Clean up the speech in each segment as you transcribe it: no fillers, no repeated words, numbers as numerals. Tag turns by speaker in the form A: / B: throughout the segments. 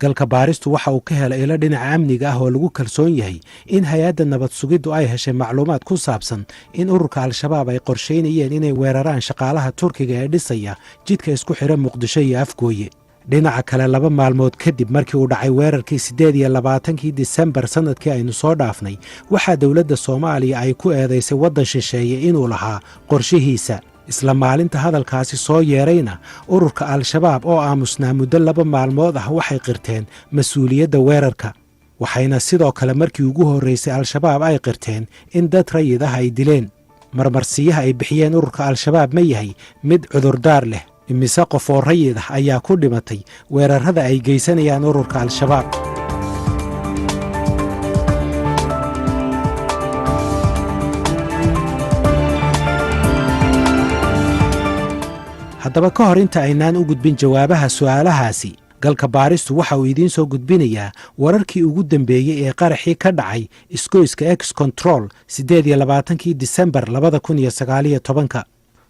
A: Galka Baaristu waxa uu ka helay ilo dhinaca amniga ah oo lagu kalsoon yahay in hay-adda nabad sugiddu ay heshay macluumaad ku saabsan in ururka Al-Shabaab ay qorshaynayeen inay weeraraan shaqaalaha Turkiga ee dhisaya jidka isku xidha Muqdisho iyo Afgooye. Dhinaca kale, 2 maalmood kadib markii uu dhacay weerarkii 28-kii Disembar sannadkii aynu soo dhaafnay, waxaa dowladda Soomaaliya ay ku eedaysay waddan shisheeye inuu lahaa qorshihiisa. Isla maalinta hadalkaasi soo yeerayna, ururka Al-Shabaab oo aamusnaa muddo 2 maalmood ah waxay qirteen mas-uuliyadda weerarka, waxayna sidoo kale markii ugu horraysay Al-Shabaab ay qirteen in dad rayid ah ay dileen. Marmarsiyaha ay bixiyeen ururka Al-Shabaab ma yahay mid cudurdaar leh? Imise qof oo rayid ah ayaa ku dhimatay weerarrada ay geysanayaan ururka Al-Shabaab? Haddaba, ka hor inta aynaan u gudbin jawaabaha su'aalahaasi, Galka Baaristu waxa uu idiin soo gudbinayaa wararkii ugu dambeeyey ee qaraxii ka dhacay isgoyska Ex Control 28-kii Disembar 2019-ka.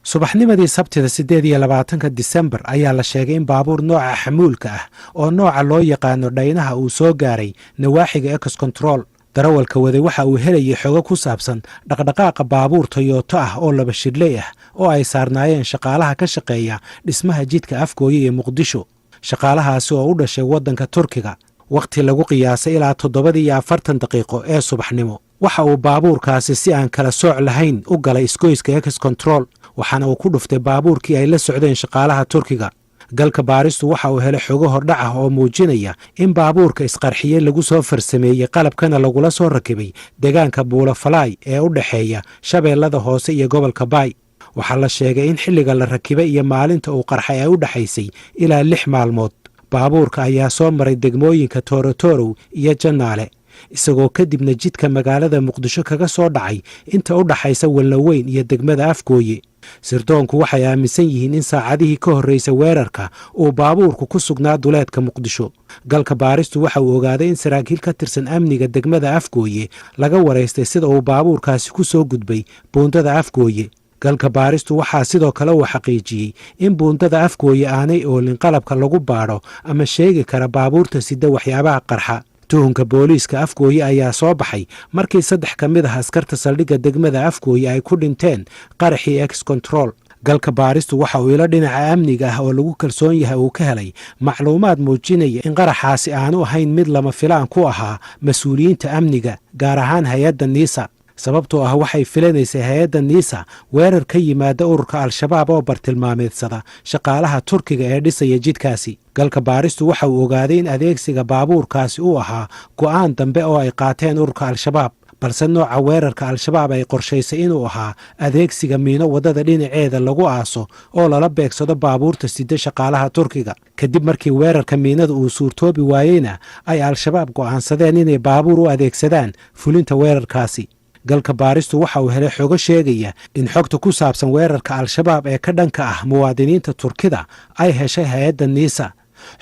A: Subaxnimadii Sabtida 28-ka Disembar ayaa la sheegay in baabuur nooca xamuulka ah oo nooca loo yaqaano dhaynaha uu soo gaaray nawaaxiga Ex Control. Darawalka waday waxa uu helayay xogo ku saabsan dhaqdhaqaaqa baabuur Toyoto ah oo laba shidhley ah oo ay saarnaayeen shaqaalaha ka shaqeeya dhismaha jidka Afgooye iyo Muqdisho, shaqaalahaasi oo u dhashay waddanka Turkiga. Wakhti lagu qiyaasay ilaa 7:40 ee subaxnimo, waxa uu baabuurkaasi si aan kala sooc lahayn u galay isgoyska Ex Control, waxaana uu ku dhuftay baabuurkii ay la socdeen shaqaalaha Turkiga. Galka Baaristu waxa uu helay xogo hordhac ah oo muujinaya in baabuurka isqarxiyey lagu soo farsameeyey, qalabkana lagula soo rakibay deegaanka Buulafalaay ee u dhexeeya Shabeellada Hoose iyo gobolka Baay. Waxaa la sheegay in xilliga la rakibay iyo maalinta uu qarxay ay u dhexaysay ilaa 6 maalmood. Baabuurka ayaa soo maray degmooyinka Toorotorow iyo Jannaale, isagoo kadibna jidka magaalada Muqdisho kaga soo dhacay inta u dhaxaysa Wallaweyn iyo degmada Afgooye. Sirdoonku waxay aaminsan yihiin in saacadihii ka horreysay weerarka uu baabuurku ku sugnaa duleedka Muqdisho. Galka Baaristu waxa uu ogaaday in saraakiil ka tirsan amniga degmada Afgooye laga waraystay sida uu baabuurkaasi ku soo gudbay buundada Afgooye. Galka Baaristu waxaa sidoo kale uu xaqiijiyey in buundada Afgooye aanay oolin qalabka lagu baadho ama sheegi kara baabuurta sida waxyaabaha qarxa. Tuhunka booliiska Afgooye ayaa soo baxay markii saddex ka mid ah askarta saldhigga degmada Afgooye ay ku dhinteen qaraxii Ex Control. Galka Baaristu waxa uu ilo dhinaca amniga ah oo lagu kalsoon yahay uu ka helay macluumaad muujinaya in qaraxaasi aanu ahayn mid lama filaan ku ahaa mas-uuliyiinta amniga, gaar ahaan hay-adda NISA, sababtoo ah waxay filanaysay hay-adda NISA weerar ka yimaada ururka Al-Shabaab oo bartilmaameedsada shaqaalaha Turkiga ee dhisaya jidkaasi. Galka Baaristu waxa uu ogaaday in adeegsiga baabuurkaasi uu ahaa go'aan dambe oo ay qaateen ururka Al-Shabaab, balse nooca weerarka Al-Shabaab ay qorshaysay inuu ahaa adeegsiga miino waddada dhinaceeda lagu aaso oo lala beegsado baabuurta sida shaqaalaha Turkiga. Kadib markii weerarka miinada uu suurtoobi waayeyna, ay Al-Shabaab go'aansadeen inay baabuur u adeegsadaan fulinta weerarkaasi. Galka Baaristu waxa uu helay xogo sheegaya in xogta ku saabsan weerarka Al-Shabaab ee ka dhanka ah muwaadiniinta Turkida ay heshay hay-adda NISA,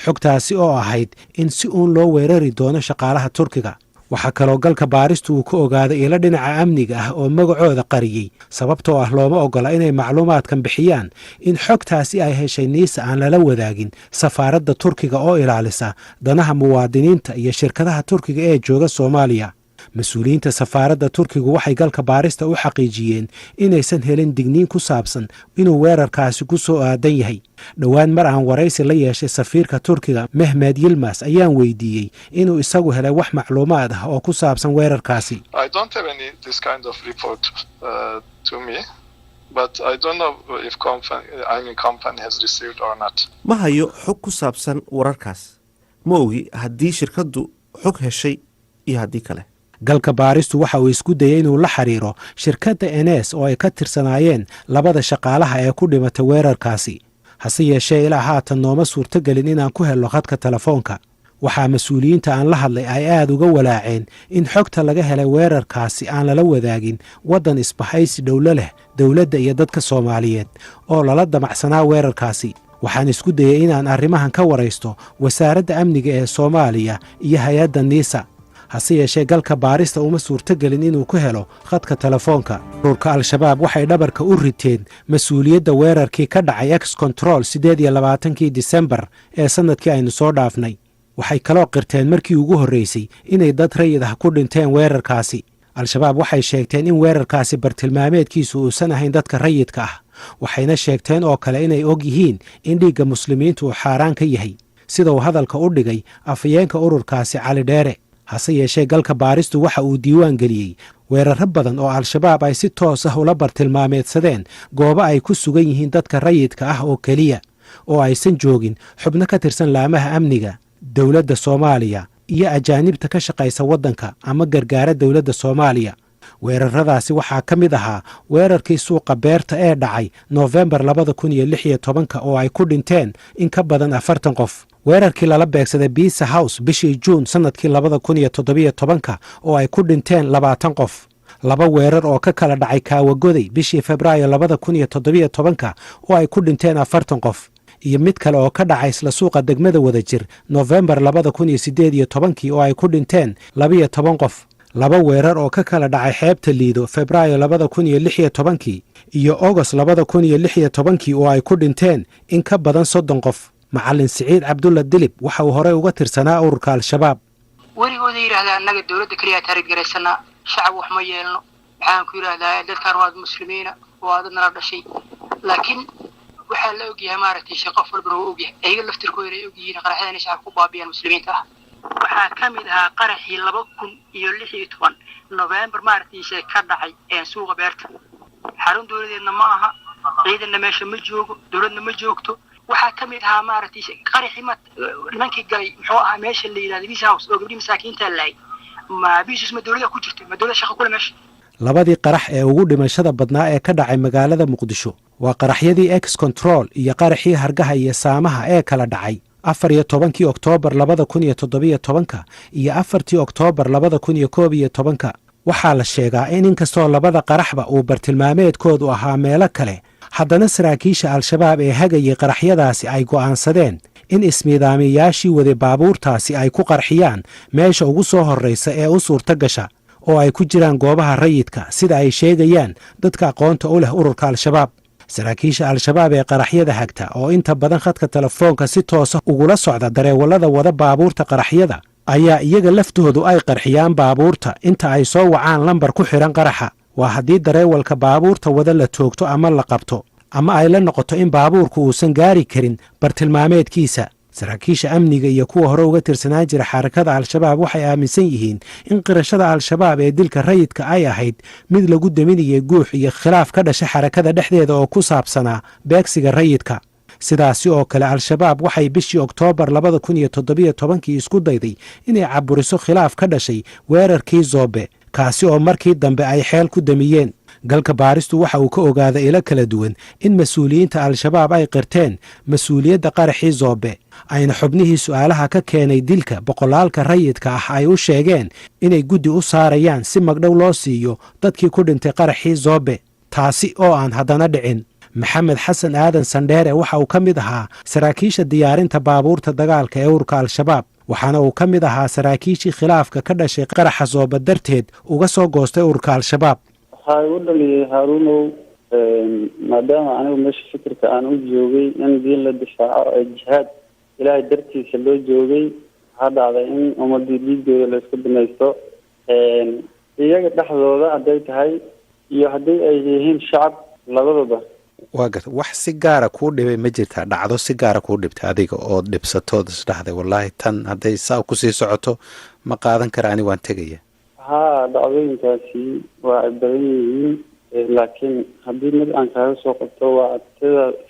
A: xogtaasi oo ahayd in si uun loo weerari doono shaqaalaha Turkiga. Waxaa kaloo Galka Baaristu uu ka ogaaday ilo dhinaca amniga ah oo magacooda qariyey, sababtoo ah looma ogola inay macluumaadkan bixiyaan, in xogtaasi ay heshay NISA aan lala wadaagin safaaradda Turkiga oo ilaalisa danaha muwaadiniinta iyo shirkadaha Turkiga ee jooga Soomaaliya. Mas-uuliyiinta safaaradda Turkigu waxay Galka Baarista u xaqiijiyeen inaysan helin digniin ku saabsan inuu weerarkaasi ku soo aadan yahay. Dhowaan mar aan waraysi la yeeshay safiirka Turkiga Mehmed Yilmas ayaan weydiiyey inuu isagu helay wax macluumaad ah oo ku saabsan weerarkaasi.
B: I don't have any this kind of report to me, but I don't know if company, I mean company has received or not.
C: Ma hayo xog ku saabsan wararkaas. Ma ogi haddii shirkaddu xog heshay iyo haddii kale.
A: Galka Baaristu waxa uu isku dayey inuu la xiriiro shirkadda Enes oo ay ka tirsanaayeen labada shaqaalaha ee ku dhimatay weerarkaasi, hase yeeshee ilaa haatan nooma suurtogelin inaan ku helno khadka telefoonka. Waxaa mas-uuliyiinta aan la hadlay ay aad uga walaaceen in xogta laga helay weerarkaasi aan lala wadaagin waddan isbahaysi dhowlo leh dowladda iyo dadka Soomaaliyeed oo lala damacsanaa weerarkaasi. Waxaan isku dayey inaan arrimahan ka waraysto wasaaradda amniga ee Soomaaliya iyo hay-adda NISA, hase yeeshee Galka Baarista uma suurtogelin inuu ku helo khadka telefoonka. Ururka Al-Shabaab waxay dhabarka u riteen mas-uuliyadda weerarkii ka dhacay Ex Control 28-kii Disembar ee sannadkii aynu soo dhaafnay. Waxay kaloo qirteen markii ugu horreysay inay dad rayid ah ku dhinteen weerarkaasi. Al-Shabaab waxay sheegteen in weerarkaasi bartilmaameedkiisu uusan ahayn dadka rayidka ah. Waxayna sheegteen oo kale inay og yihiin in dhiigga Muslimiintu uu xaaraan ka yahay, sida uu hadalka u dhigay afhayeenka ururkaasi, Cali Dheere. Hase yeeshee, galka baaristu waxa uu diiwaan geliyey weerarro badan oo Al-Shabaab ay si toos ah ula bartilmaameedsadeen goobo ay ku sugan yihiin dadka rayidka ah oo keliya, oo aysan joogin xubno ka tirsan laamaha amniga dowladda Soomaaliya iyo ajaanibta ka shaqaysa waddanka ama gargaara dowladda Soomaaliya. Weeraradaasi waxaa ka mid ahaa weerarkii suuqa beerta ee dhacay Noofembar 2016-ka oo ay ku dhinteen in ka badan 40 qof, weerarkii lala beegsaday Pizza House bishii Juun sannadkii 2017-ka oo ay ku dhinteen 20 qof, laba weerar oo ka kala dhacay Kaawagoday bishii Febraayo 2017-ka oo ay ku dhinteen 40 qof, iyo mid kale oo ka dhacay isla suuqa degmada Wadajir Nofembar 2018-kii oo ay ku dhinteen 12 qof, laba weerar oo ka kala dhacay xeebta Liido Febraayo 2016-kii iyo Ogost 2016-kii oo ay ku dhinteen in ka badan 30 qof. Macalin Siciid Cabdulla Dilib waxa uu horey uga tirsanaa ururka Al-Shabaab.
D: Weligooda yidhahdaa, annaga dowladda keliya target garaysanaa, shacab wax ma yeelno. Maxaan ku yidhahdaa, dadkan waa Muslimiina, waa dad nala dhashay. Laakiin waxaa la ogyahay, maaragtay, shee qof walbana waa ogyahay, ayaga laftirkooda ay ogyihiin qaraxyada inay shacabka ku baabiyaan Muslimiinta ah. Waxaa ka mid ahaa qaraxii 2016 November, maaragtay, shee ka dhacay suuqa beerta. Xarun dowladeedna ma aha, ciidanna meesha ma joogo, dowladna ma joogto. Waxaa ka mid ahaa, maaragtay, qaraxii ma nimankii galay, muxuu ahaa, meesha la yidhahda Pizza House oo gabdhii masaakiinta laayay. Ma bisus ma dowladda ku jirta? Ma dowladda shaqa kule meesha?
A: Labadii qarax ee ugu dhimashada badnaa ee ka dhacay magaalada Muqdisho waa qaraxyadii Ex Control iyo qaraxii Hargaha iyo Saamaha ee kala dhacay 14-kii Oktoobar 2017-ka iyo 4-tii Oktoobar 2011-ka. Waxaa la sheegaa in inkastoo labada qaraxba uu bartilmaameedkoodu ahaa meelo kale, haddana saraakiisha Al-Shabaab ee hagayay qaraxyadaasi ay go'aansadeen in ismiidaamiyayaashii waday baabuurtaasi ay ku qarxiyaan meesha ugu soo horraysa ee u suurto gasha, oo ay ku jiraan goobaha rayidka, sida ay sheegayaan dadka aqoonta u leh ururka Al-Shabaab. Saraakiisha Al-Shabaab ee qaraxyada hagta, oo inta badan khadka telefoonka si toosa ugula socda dareewallada wada baabuurta qaraxyada, ayaa iyaga laftoodu ay qarxiyaan baabuurta inta ay soo wacaan lambar ku xidhan qaraxa. Waa haddii dareewalka baabuurta wada la toogto ama la qabto ama ay la noqoto in baabuurku uusan gaari karin bartilmaameedkiisa. Saraakiisha amniga iyo kuwa hore uga tirsanaan jira xarakada Al-Shabaab waxay aaminsan yihiin in qirashada Al-Shabaab ee dilka rayidka ay ahayd mid lagu deminayay guux iyo khilaaf ka dhashay xarakada dhexdeeda oo ku saabsanaa beegsiga rayidka. Sidaasi oo kale, Al-Shabaab waxay bishii Oktoobar 2017-kii isku dayday inay caburiso khilaaf ka dhashay weerarkii Zoobe, kaasi oo markii dambe ay xeel ku damiyeen. Galka baaristu waxa uu ka ogaaday ilo kala duwan in mas-uuliyiinta Al-Shabaab ay qirteen mas-uuliyadda qaraxii Zoobe, ayna xubnihii su'aalaha ka keenay dilka boqolaalka rayidka ah ay u sheegeen inay guddi u saarayaan si magdhow loo siiyo dadkii ku dhintay qaraxii Zoobe, taasi oo aan haddana dhicin. Maxamed Xasan Aadan Sandheere waxa uu ka mid ahaa saraakiisha diyaarinta baabuurta dagaalka ee ururka Al-Shabaab, waxaana uu ka mid ahaa saraakiishii khilaafka ka dhashay qaraxa Zoobe darteed uga soo goostay ururka Al-Shabaab.
E: Waxaa igu dhaliyay, Haaruunow, maadaama anigu meesha fikirka aan u joogay in diin la difaaco ee jihaad Ilaahay dartiisa loo joogay, waxaa dhacday in ummadii dhiigooda la isku binaysto, iyaga dhexdooda hadday tahay iyo haddii ay yihiin shacab labadaba.
A: Waa garta. Wax si gaara kuu dhibay ma jirtaa? Dhacdo si gaara kuu dhibtay adiga ood dhibsatood isdhahday, "Wallaahi, tan hadday saa kusii socoto ma qaadan kara, ani waan tegaya"?
E: Haa, dhacdooyinkaasi waa ay badan yihiin, laakiin haddii mid aan kaaga soo qabto, waa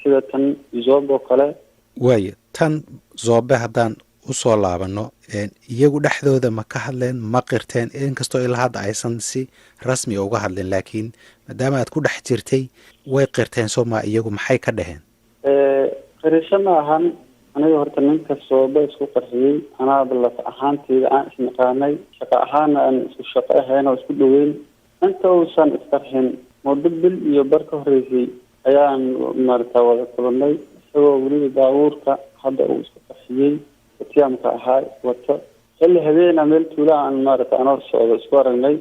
E: sida tan Zoob oo kale.
A: Waayo, tan Zoobe haddaan usoo laabano, iyagu dhexdooda ma ka hadleen? Ma qirteen? Inkastoo ilaa hadda aysan si rasmi uga hadlin, laakiin maadaama aad ku dhex jirtay, way qirteen soo ma? Iyagu maxay ka dhaheen?
E: Qirisho ma ahan. Aniga horta ninka Soobe isku qarxiyey anaaba laf ahaanteyda aan isnaqaanay, shaqo ahaana aan isku shaqo ahayn oo isku dhaweyn. Inta uusan isqarxin muddo bil iyo bar ka horreysay ayaan maarata wada kulanay, isagoo weliba baabuurka hadda uu isku qarxiyey watiyamka ahaa wato. Xilli habeena meel tuula aan maarata anoo socdo isku aragnay,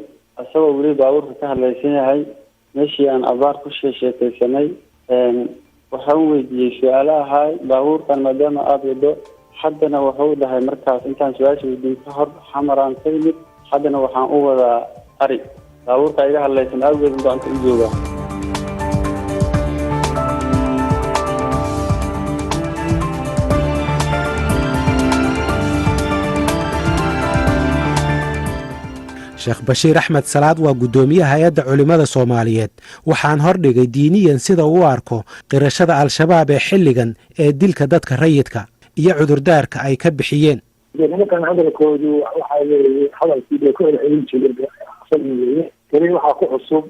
E: isagoo weliba baabuurka ka hadlaysan yahay. Meeshii aan abaar ku sheesheekeysanay, waxaan weydiiyey su-aalo ahaay: "Baabuurkan maadaama aada wado, Haddana wuxuu dhahay markaas intaan su-aasha weydiin ka hor, Xamaraan ka yimid, haddana waxaan u wadaa ari, baabuurka iga hadlaysan awgeed gacanta u joogaa.
A: Sheekh Bashiir Axmed Salaad waa guddoomiyaha Hay-adda Culimmada Soomaaliyeed. Waxaan hordhigay diiniyan sida uu arko qirashada Al-Shabaab ee xilligan ee dilka dadka rayidka iyo cudurdaarka ay ka bixiyeen.
F: Nimankan hadalkoodu waxa weeye hadalkii bay ku celcelin jireen weye. Keli waxaa ku cusub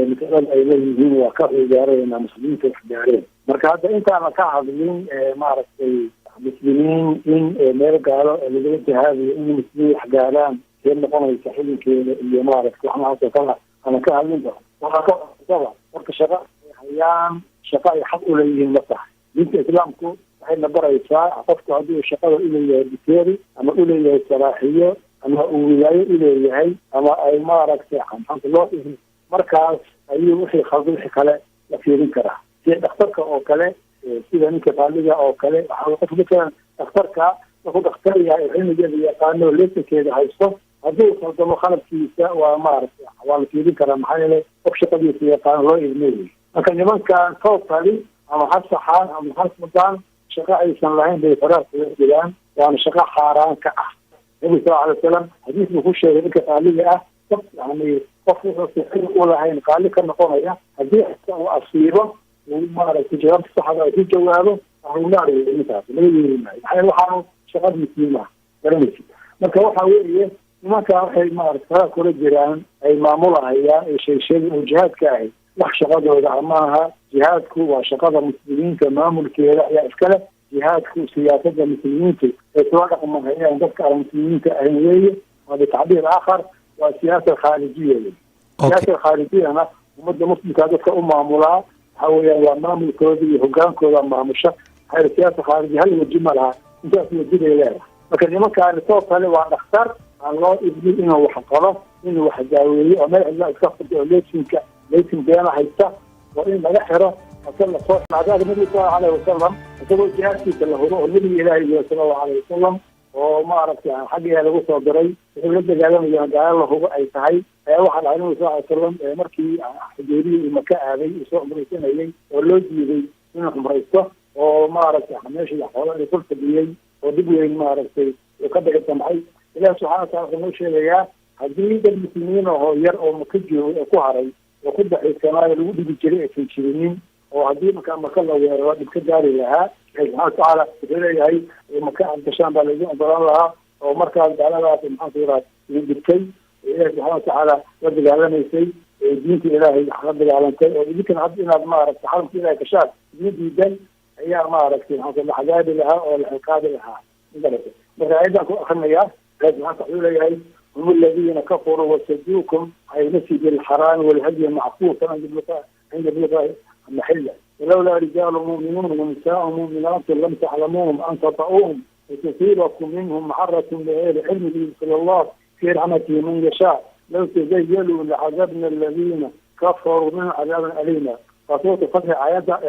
F: masalada ay leeyihiin waa ka gaareenaa muslimiinta wax gaareen. Marka hadda intaana ka hadlin, maaragtay, muslimiin in meel gaalo lagula jihaadayo in muslimiin wax gaaraan see noqonaysa xilinkeeda iyo, maaragtay, wax noocaas oo kala ama ka hadlinba, waxaa ka cusaba horta shaqa ay hayaan, shaqa ay xaq uleeyihiin ma tahay? Diinta Islaamku waxay na baraysaa qofku haddii uu shaqada uleeyahay biteeri ama uleeyahay saraaxiyo ama uu wilaayo uleeyahay ama ay, maaragtay, xanta loo, markaas ayuu wixii khaldo wixii kale la fiirin karaa, sida dhakhtarka oo kale, sida ninka qaaliga oo kale. Waxaa qofka masalan dhakhtarka markuu dhakhtar yahay oo cilmigeeda yaqaano, lesankeeda haysto, hadduu khaldamo khaladkiisa waa, maaragtay, waa la fiirin karaa, maxaa yeelay qof shaqadiisa yaqaano loo idmeeyey. Marka nimankan totally ama ha saxaan ama ha mudaan, shaqo aysan lahayn bay faraar kula jiraan, waana shaqo xaaraan ka ah. Nabiga sal alay wasalam xadiis buu ku sheegay ninka qaaliga ah, qof yani qof wuxuu xil u lahayn qaali ka noqonaya, haddii xita uu asiibo, uu, maaragtay, jawaabta saxda ay ku jawaabo, ahlunaar wey ninkaas, laga yeeli maayo. Maxaa yeele waxaanu shaqadiisii maaha, garanaysid. Marka waxa weeye nimanka waxay, maarata, faraar kula jiraan ay maamulahayaan ee sheegsheegay oo jihaadka ahi wax shaqadooda maaha. Jihaadku waa shaqada muslimiinta, maamulkeeda ayaa iskale. Jihaadku siyaasada muslimiintu ay kula dhaqmahayaan dadka aan muslimiinta ahayn weeye. Waa bitacbiir aakhar, waa siyaasa khaarijiya wey. Siyaasa khaarijiyana ummadda muslimka dadka u maamulaa waxa weeyaan waa maamulkooda iyo hogaankooda maamusha. Maxaa siyaasa khaarijiya hal weji ma laha, intaas weji bay leedahay. Marka nimankaani totally waa dhakhtar aan loo idmin inuu wax qalo, inuu wax daaweeyo, oo meel cidla iska furta oo leysinka leysin beena haysta, waa in laga xiro ase lasoo. Nabiga sal allahu alayhi wasalam isagoo jihaadkiisa la hubo oo nabiga Ilaahi iyo sala allahu alayhi wasalam oo, maaragtay, xaggiyaa lagu soo diray, wuxuu la dagaalamaya gaalo la hubo ay tahay. Waxaa dhacay nabiga sal ly salam markii Xudaybiya uu Maka aaday, uu soo cumraysanayay oo loo diiday inuu cumraysto oo, maaragtay, meeshii xoola kul fadhiyey oo dhib weyn, maaragtay, uu ka bixi damcay. Ilaah subxana watala wuxuu noo sheegayaa haddii dad muslimiin ahoo yar oo Maka joogay oo ku haray oo ku daxiisanaayo lagu dhigi jiray aysan jirinin, oo haddii markaa Maka la weeraro dhib ka gaari lahaa, ilahi subxana watacaala wuxuu leeyahay Maka aad gashaan baa laidin ogolaan lahaa, oo markaas gaaladaas, maxaanku yiraha, idin dhibtay oo Ilahi subxana watacaala la dagaalamaysay ee diinta Ilaahay la dagaalantay oo idinkana hadda inaad, maaragtay, xaramka Ilahay gashaan idin diidan ayaa, maaragtay, maxaa la cadaabi lahaa oo la ciqaabi lahaa. Magarata? Marka ayadaan ku akrinayaa, ilahi subxana wuxuu leeyahay: hum aladiina kafaruu wasaduukum can ilmasjid alxaraami walhadya mackuufan an yabluga maxila walawlaa rijaalu mu'minuun wanisaau mu'minaatu lam taclamuuhum an tata'uuhum watusiibakum minhum maxaratun bigayri cilmi liyudkhil allah fi raxmatihi man yashaa law tazayaluu lacadabna aladiina kafaruu minhum cadaaban aliima. Waa Suuratu Fatxi, aayadda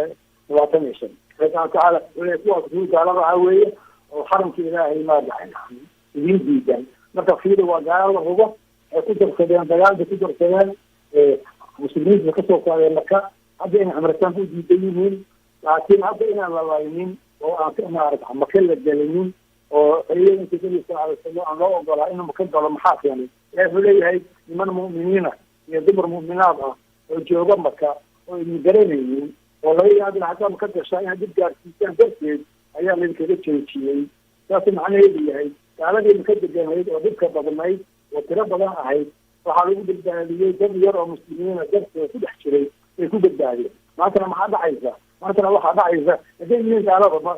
F: 25. Ilahi subxana watacaala wuxuu leeyahy kuwaas kuwi gaalada ah weeye oo xaramka Ilaahay maadaxay idiin diidan. Marka fiiri, waa gaalo la hubo, waxay ku darsadeen dagaal bay ku darsadeen, muslimiinta kasoo saareen Maka, hadda inay cumritaanka u diidan yihiin. Laakiin hadda inaan la laynin oo aan, maarata, Maka la gelinin oo ciidanka nabiga sal alay wasalam aan loo ogolaa inuu Maka galo, maxaa keenay? Ilahi wuxuu leeyahay niman mu'miniina iyo dumar mu'minaad ah oo jooga Maka oo idin garanaynin oo laga yaabo in haddaa Maka gashaa inaad dib gaarsiisaan darteed ayaa laydinkaga joojiyey. Saasuu macnaheedu yahay gaaladii Maka deganayd oo dhibka badnayd oo tiro badan ahayd waxaa lagu badbaadiyey dad yar oo muslimiina darteed ku dhex jiray bay ku badbaadeen. Maantana maxaa dhacaysa? Maantana waxaa dhacaysa hadday yihiin gaalada ma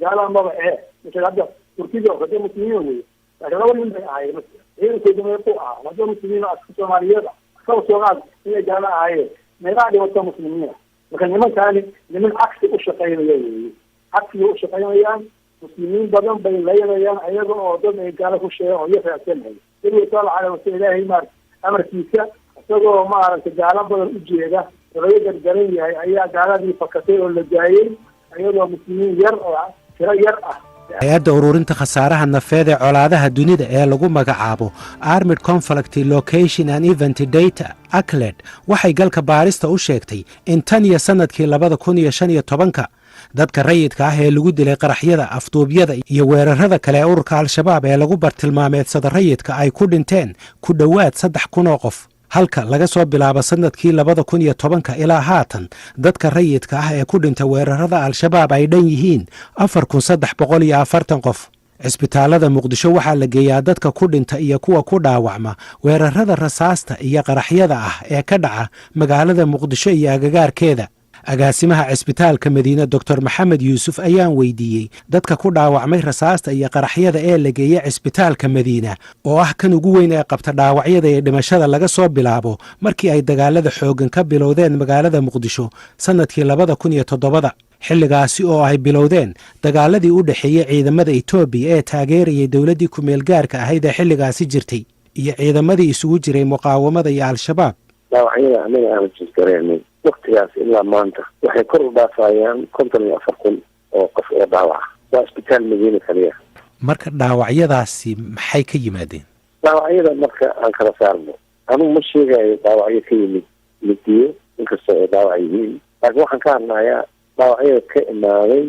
F: gaala maba ee masala hadda Turkida oo kale muslimiin wey, laakiin laba nin bay ahaayeen masala ciidankooda meequu ahaa? Hadda muslimiin aska Soomaaliyeed ah kaba sooqaad inay gaalo ahaayeen, meeqaa dhibata muslimiina? Marka nimankaani niman cagsi u shaqaynaya weeye, cagsigay u shaqaynayaan, muslimiin badan bay laynayaan ayaga oo dad ay gaalo ku sheegan oo iyo raadsanaya. Nabiga sal alay wasal Ilaahay maarata amarkiisa isagoo, maaragtay, gaalo badan ujeeda oo laga gargaran yahay ayaa gaaladii fakatay oo la daayey iyadoo muslimiin yar oo tiro yar ah.
A: Hay-adda ururinta khasaaraha nafeed ee colaadaha dunida ee lagu magacaabo Armed Conflict Location and Event Data, ACLED, waxay galka baarista u sheegtay in tan iyo sannadkii 2015-ka dadka rayidka ah ee lagu dilay qaraxyada, afduubyada iyo weerarada kale ee ururka Al-Shabaab ee lagu bartilmaameedsada rayidka ay ku dhinteen ku dhowaad 3000 oo qof, halka laga soo bilaabo sannadkii 2010-ka ilaa haatan dadka rayidka ah ee ku dhinta weerarada Al-Shabaab ay dhan yihiin 4340 qof. Cisbitaalada Muqdisho waxaa la geeyaa dadka ku dhinta iyo kuwa ku dhaawacma weerarada rasaasta iyo qaraxyada ah ee ka dhaca magaalada Muqdisho iyo agagaarkeeda. Agaasimaha cisbitaalka Madiine, Doctor Maxamed Yuusuf, ayaan weydiiyey dadka ku dhaawacmay rasaasta iyo qaraxyada ee la geeya cisbitaalka Madiina, oo ah kan ugu weyn ee qabta dhaawacyada iyo dhimashada, laga soo bilaabo markii ay dagaalada xooggan ka bilowdeen magaalada Muqdisho sannadkii 2007-da, xilligaasi oo ay bilowdeen dagaaladii u dhexeeyey ciidamada Etoobiya ee taageerayay dowladdii ku-meel gaarka ahayd ee xilligaasi jirtay iyo ciidamadii isugu jiray muqaawamada iyo Al-Shabaab.
G: Dhaawacyada anaga aanu jirgareynay waktigaas ilaa maanta waxay kor u dhaafayaan 54,000 oo qof oo dhaawaca. Waa isbitaal Madiina kaliya.
A: Marka dhaawacyadaasi maxay ka yimaadeen?
G: Dhaawacyada marka aan kala saarno, anugu ma sheegayo dhaawacyo ka yimid midiyo, inkastoo ay dhaawac yihiin, laakiin waxaan ka hadlayaa dhaawacyada ka imaaday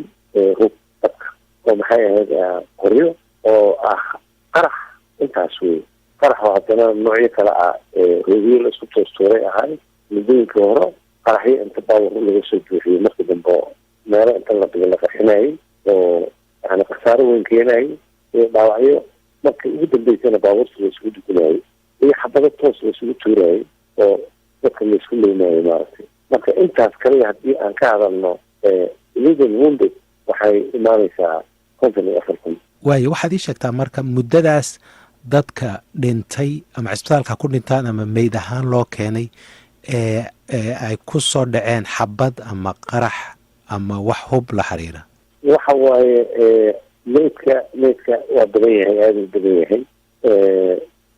G: hub dabka oo maxay ahayd qoryo oo ah qarax. Intaas wey. Qarax oo haddana noocyo kale ah, roogyo la isku toostuuray ahay muddooyinkii hore, qaraxyo inta baawar laga soo buuxiyey markii dambe meelo inta la dhigo la qarxinayay oo yani khasaaro weyn keenayay, iyo dhaawacyo markii ugu dambeysana baabuurta la isugu dugunayay iyo xabado toos la isugu tuurayay oo dadka la isku leynayo, maaragtay. Marka intaas kaliya haddii aan ka hadalno civilian wounded, waxay imaanaysaa 54,000.
A: Waayo, waxaad ii sheegtaa marka muddadaas dadka dhintay, ama cisbitaalka ku dhintaan ama meyd ahaan loo keenay, ee ay ku soo dhaceen xabad ama qarax ama wax hub la xiriira.
G: Waxa waaye, meydka waa badan yahay, aada u badan yahay.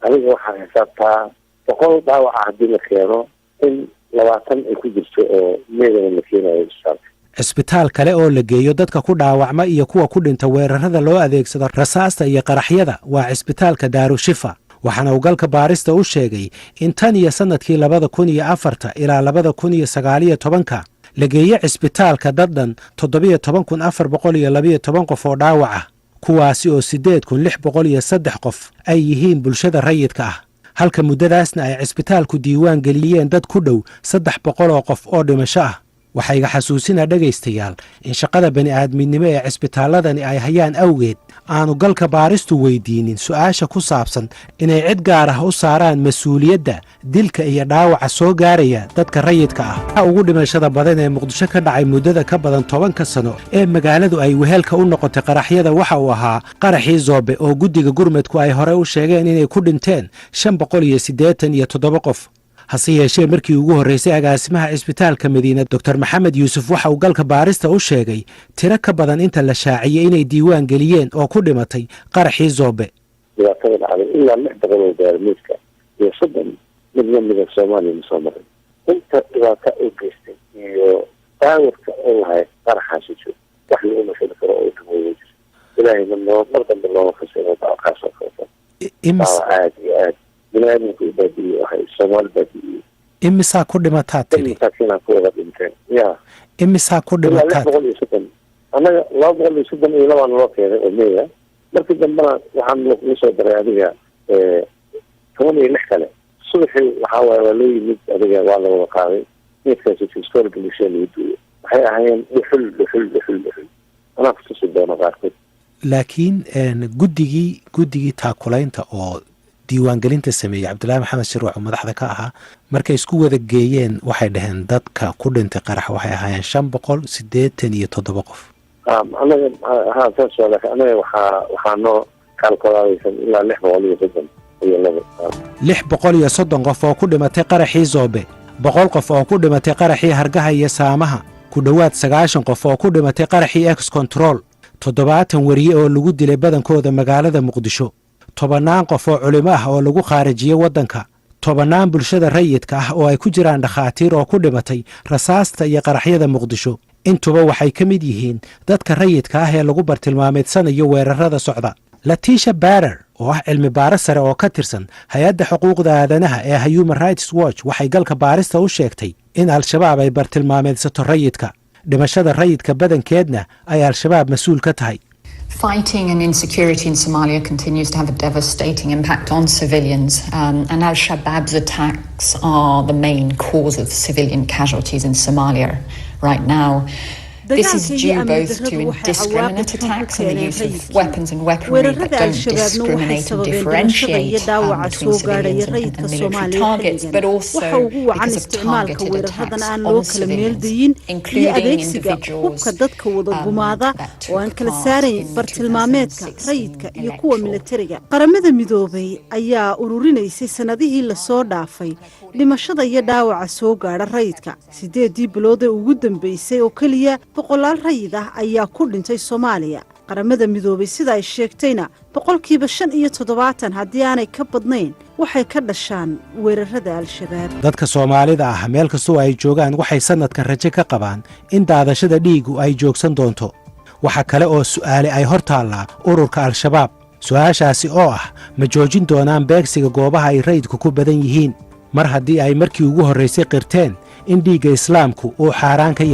G: Adiga waxaa xisaabtaa 100 dhaawaca haddii la keeno in 20 ay ku jirto oo meydana la keenayo isbitaalka.
A: Cisbitaal kale oo la geeyo dadka ku dhaawacma iyo kuwa ku dhinta weerarada loo adeegsado rasaasta iyo qaraxyada waa cisbitaalka Daarushifa, waxaana uu galka baarista u sheegay in tan iyo sannadkii 2004-ta ilaa 2019-ka la geeye cisbitaalka dad dhan 17,412 qof oo dhaawac ah, kuwaasi oo 8603 qof ay yihiin bulshada rayidka ah, halka muddadaasna ay cisbitaalku diiwaan geliyeen dad ku dhow 300 oo qof oo dhimasho ah. Waxaa iga xasuusinaa, dhegaystayaal, in shaqada bani'aadminimo ee cisbitaalladani ay hayaan awgeed aanu galka baaristu weydiinin su'aasha ku saabsan inay cid gaar ah u saaraan mas-uuliyadda dilka iyo dhaawaca soo gaaraya dadka rayidka ah. Ugu dhimashada badan ee Muqdisho ka dhacay muddada ka badan 10-ka sano ee magaaladu ay wehelka u noqotay qaraxyada waxa uu ahaa qaraxii Zoobe, oo guddiga gurmadku ay hore u sheegeen inay ku dhinteen 587 qof. Hase yeeshee, markii ugu horreysay agaasimaha cisbitaalka Madiina, Doctor Maxamed Yuusuf, waxa uu galka baarista u sheegay tiro ka badan inta la shaaciyey inay diiwaan geliyeen oo ku dhimatay qaraxii Zoobe.
G: Dhibaatada dhacday ilaa 600 oo gaarmiidka iyo 30 mid lamida Soomaaliya ma soo marin. Inta dhibaata u geystay iyo baawarka u lahayd qaraxaasi joog, wax lagu masali karo oo dhibooya jira. Ilaahayna noo mar dambe looma fasiro kaas oo kaleeto. Aada iyo aad bini aadamka u baabi'iyey, waxay Soomaali baabi'iyey.
A: Imisaa ku dhimataa tiri?
G: Masaakiinaa ku wada dhinteen ya.
A: Imisaa ku
G: Ilaa lix
A: dhimataa?
G: 130. Annaga 232 naloo keenay oo meya. Markii dambena waxaan lagu soo daray adiga 16 kale. Subaxii waxaa waaye waa loo yimid, adiga waa la wada qaaday meydkaasi. Iskool bulshada lagu duuyo waxay ahaayeen dhuxul, dhuxul, dhuxul, dhuxul. Anaa kutusi doono qaarkood.
A: Laakiin guddigii taakulaynta oo diiwaangelinta sameeyey, Cabdullaahi Maxamed Shirwac oo madaxda ka ahaa, markay isku wada geeyeen waxay dhaheen dadka ku dhintay qarax waxay ahaayeen 587 qof.
G: Anaga ha, saas waa, laakiin anaga waxaa noo kaalkolaadaysan ilaa 632.
A: 630 qof oo ku dhimatay qaraxii Zoobe, 100 qof oo ku dhimatay qaraxii Hargaha iyo Saamaha, ku dhowaad 90 qof oo ku dhimatay qaraxii Ex Control, 70 weriye oo lagu dilay badankooda magaalada Muqdisho, tobannaan qof oo culimo ah oo lagu khaarijiyey waddanka, tobannaan bulshada rayidka ah oo ay ku jiraan dhakhaatiir oo ku dhimatay rasaasta iyo qaraxyada Muqdisho. Intuba waxay ka mid yihiin dadka rayidka ah ee lagu bartilmaameedsanayo weerarada socda. Laetitia Bader, oo ah cilmi baaro sare oo ka tirsan hay-adda xuquuqda aadanaha ee Human Rights Watch, waxay Galka Baarista u sheegtay in Al-Shabaab ay bartilmaameedsato rayidka, dhimashada rayidka badankeedna ay Al-Shabaab mas-uul ka tahay.
H: Fighting and insecurity in Somalia continues to have a devastating impact on civilians, and Al Shabaab's attacks are the main cause of civilian casualties in Somalia right now. This is due both to indiscriminate attacks and the use of weapons and weaponry that don't discriminate and differentiate between civilians and military targets, but also because of targeted attacks on civilians, including individuals
I: dadka wada gumaada oo aan kala saarayn bartilmaameedka rayidka iyo kuwa militariga. Qaramada Midoobay ayaa ururinaysay sannadihii lasoo dhaafay dhimashada iyo dhaawaca soo gaadha rayidka. 8-dii bilood ee ugu dambeysay oo keliya, boqolaal rayid ah ayaa ku dhintay Soomaaliya. Qaramada Midoobay sida ay sheegtayna, 75% haddii aanay ka badnayn waxay ka dhashaan weerarada Al-Shabaab.
A: Dadka Soomaalida ah, meel kastoo ay joogaan, waxay sannadkan rajo ka qabaan in daadashada dhiigu ay joogsan doonto. Waxa kale oo su'aale ay hor taallaa ururka Al-Shabaab, su'aashaasi oo ah: ma joojin doonaan beegsiga goobaha ay rayidku ku badan yihiin, mar haddii ay markii ugu horraysay qirteen in dhiigga Islaamku uu xaaraan ka